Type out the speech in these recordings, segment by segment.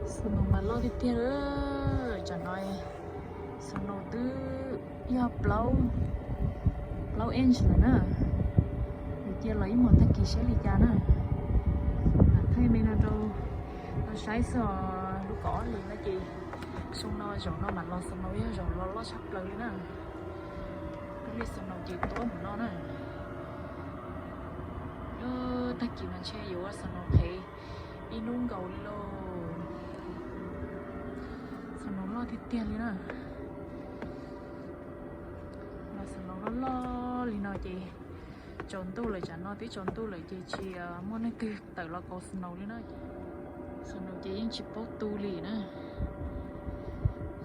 Snow mas loj tiag tiag. Tsam no snow twb yog plaub, plaub inch lawm na. Nws cia los ib hmos tag kis saib li cas na. Thaij me no rau, rau saib xwb os. Lub kaum ob hlis no ces xyoo no zaum no mam los snow yog zaum los loj tshaj plaws li na. Lub li snow ces tuab mus no na. Tag kis mas ntshe yuav ua snow qhev ib hnub nkaus li lauj. Snow loj tiag tiag li na. Mas snow loj loj li no ces tsaus ntuj lawm, tsam no twb tsaus ntuj lawm ces tsis muaj leej twg tawm los kaus snow li na. Snow ces yeej tsis paub tu li na.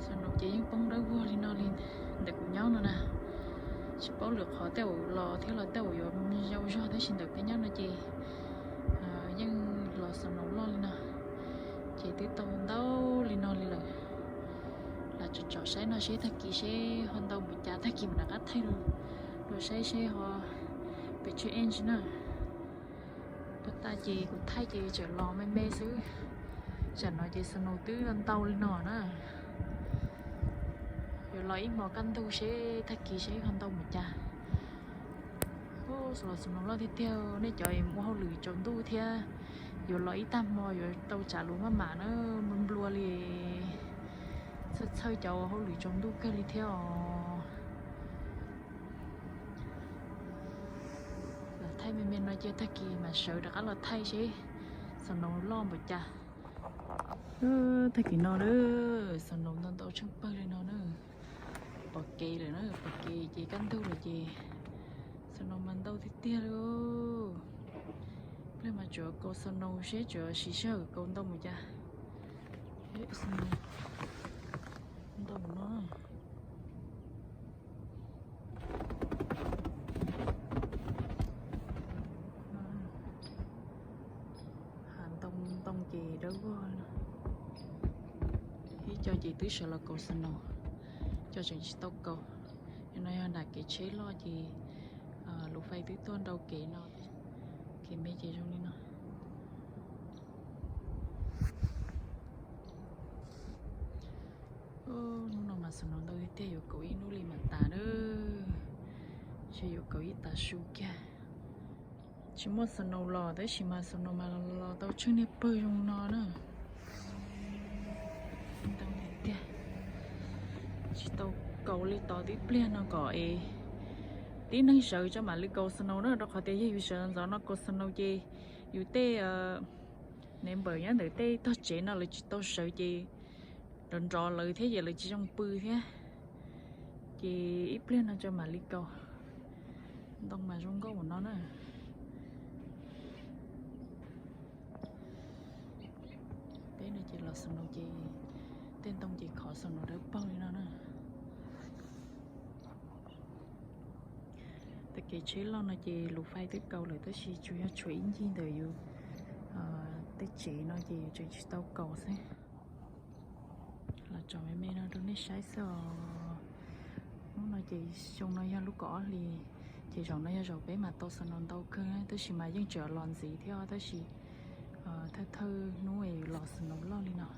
Snow ces yeej poob dawb vog li no li ntawm kuv nyob no na. Tsis paub lwm qhov tej zaum los thiab los tej zaum yuav yau zog, tab sis ntawm peb nyob no ces yeej los snow loj li no. Ces twb tau ntau li no li lawm. Lam tsom tsom saib no seb tag kis seb ho ntau npaum cas, tag kis mam rov qab thaij rau saib seb ho pes tsawg inch na. Puag ta ces kuv thaij ces tseem los me me xwb. Tsam no ces snow twb ntau li no na. Yuav los ib hmos kaj ntug seb tag kis seb ho ntau npaum cas. Los snow loj tiag tiag, nej cov ua hauj lwm tsaus ntuj thiab yuav los ib tag hmo yuav tau tsav lus maj mam na, nplua nplua li. Txhawj txhawj cov ua hauj lwm tsaus ntuj kawg li thiab os. Los thaij me me no ces tag kis mam sawv rov qab los thaij seb snow loj npaum cas. Tag kis no na, snow ntau ntau tsheej pawg li no na. Pom kev lawm na, pom kev ces kaj ntug lawm ces snow mas ntau tiag tiag li. Pliag mas tsuas kaus snow seb tsuas siv sij hawm kaus ntau npaum cas. Snow ntau no. Hav ntoo ntoo ces dawb vog. Ib co ces twb sawv los kaus snow, co tseem tsis tau kaus. No yog nram kev tsheb loj ces lus fais twb tuaj nrau kev no. Kev me ces zoo li no. Hnub no mas snow ntau tiag tiag, yuav kaus ib hnub li mam tas na. Ntshe yuav kaus ib tav su kiag. Tsis muaj snow los tab sis mas snow mas los tau tsheej niag pawg zoo no na. Ntau tiag tiag. Tsis tau kaus li, tos tib pliag no kom es tib neeg sawv tso mam li kaus snow na, rau qhov tias yog yus sawv ntxov no kaus snow ces yus tej neighbor nyob ntawm tej tog tsev no lawv tsis tau sawv ces nrov nrov lawv thiab ces lawv tsis zoo pw thiab. Ces ib pliag no tso mam li kaus. Ntoo mas zoo nkauj ua no na. Peb no ces los snow ces tej ntoo ces khov snow dawb paug li no na. Tej kev tsheb loj no ces lus fais twb kaus lawm tab sis tsuas yog tshuav ib ncig ntawm yus tej tsev no ces yus tseem tsis tau kaus xwb. Los tsom me me no rau nej saib xwb os. Hnub no ces xyoo no yog lub kaum ob hlis, ces zaum no yog zaum peb mam tau snow ntau kawg tab sis mas yeej tseem los ntxiv thiab tab sis thawj thawj hnub es los snow loj li no.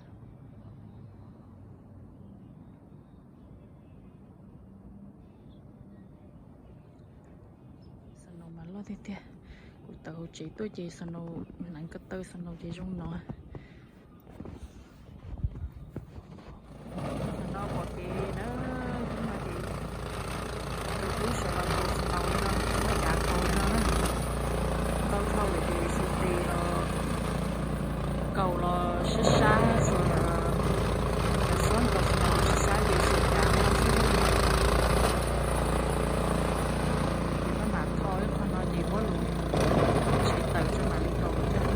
Snow mas loj tiag tiag. Kuv tawm hauv tsev tuaj ces snow, hneev ko taw snow ces zoo no. No pom kev na, hnub no ces tus tub sawv los kaus snow li no, tsis muaj cav kaus li no na. Ntau dhau lawm ces xuas tes los kaus los sab sab, xuas, xuas kaus snow sab sab ces xuas cav no xwb. Ces maj mam tho ib qho no ces muab lus tsev tawm tso mam li kaus tag.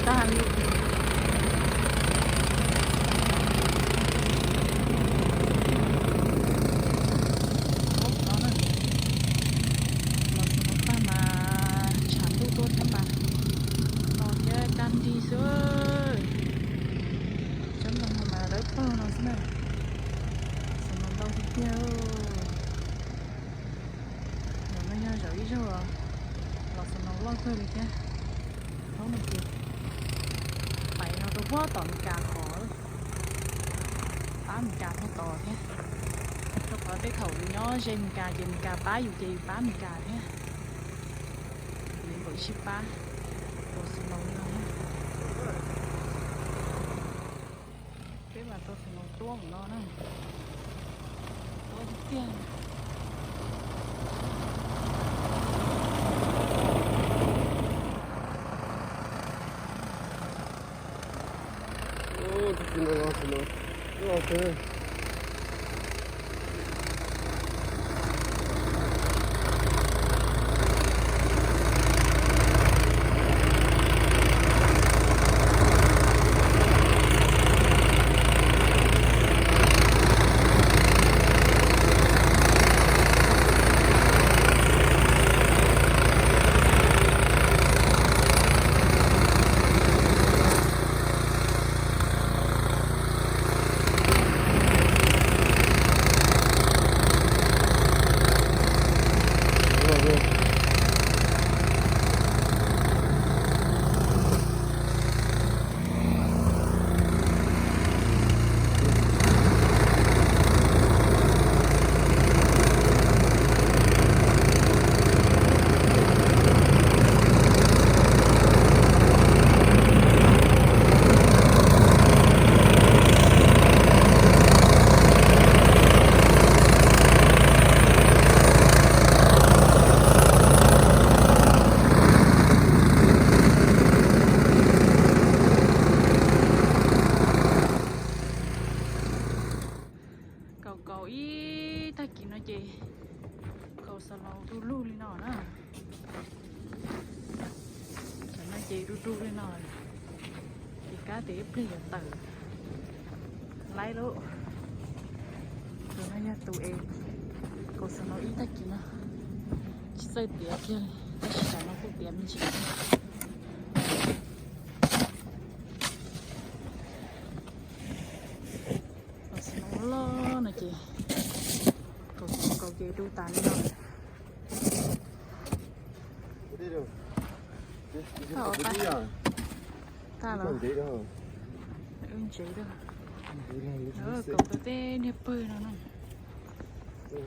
tag li. Los xwb no tag mas tshav ntuj tuaj thiab mas no thiab kaj nrig xwb. Tsob ntoo no mas dawb paug no xwb na. Xwb no ntau tiag tiag. Zaum no yog zaum ib zaug los xwb no loj kawg li thiab. Thaum no ces pais no rau puag tom Meskas qhov, pab Meskas puag tod thiab. Rau qhov tej thaum yus nyob ze Meskas ces Meskas pab yus ces yus pab Meskas thiab. Nws npaum sib pab tua xwb no no. Peb mas tua xwb no tuab mus no na. Tuab tiag tiag. Kaus kaus ib tag kis no ces kaus snow du lug li no na. Tam no ces du du li no, ces kab tias ib pliag yuav tawm laib lawm. Tus no yog tus es kaus snow ib tag kis no, tsis txawj tiav kiag li, tab sis tam no kuj tiav me ntsis. Kaus snow loj no ces kaus kaus kaus ces du tas li no. Tag los? Wb ntsev lawm. Kaus tau tej niag pawg no na.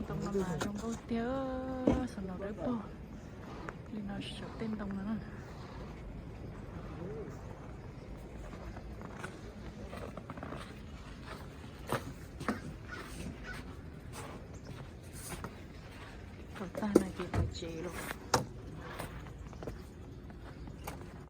Ntoo no mas zoo nkauj tiag, snow dawb paug li no saum tej ntoo no na.